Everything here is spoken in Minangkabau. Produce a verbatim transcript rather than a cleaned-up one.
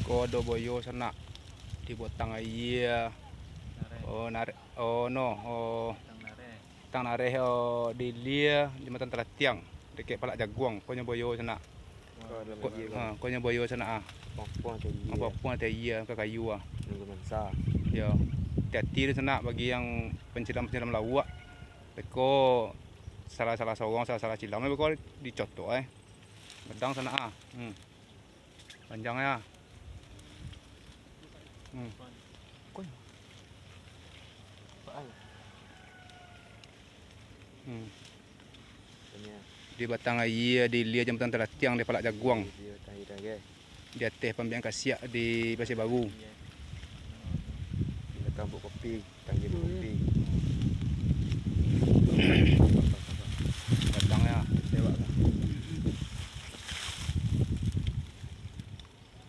Ko ado buayo sanak di Batang Aia, oh, nare-, oh, no, oh, Tang Nareh, oh, di ilia Jambatan Talatiang, dakek Palak Jaguang, ko nyo buayo sanak. Ko, ha, ko nyo buayo sanak ah. Papuang ateh aia. Papuang ateh aia, ka kayu ah. Nunggu mansa. Yo. Hati-hati tu sanak bagi yang pensilam-pensilam lauak. Beko salah-salah sorong, salah-salah silam, beko dicotok eh. Gadang sanak ah. Hmm. Panjang ya. Hmm. Hmm. Di Batang Aia, di ilia Jambatan Talatiang, di Palak Jaguang. Di ateh Pambiang Kasiak di Pasir Baru. Di balakang Buk Kopi, tanggi Buk Kopi.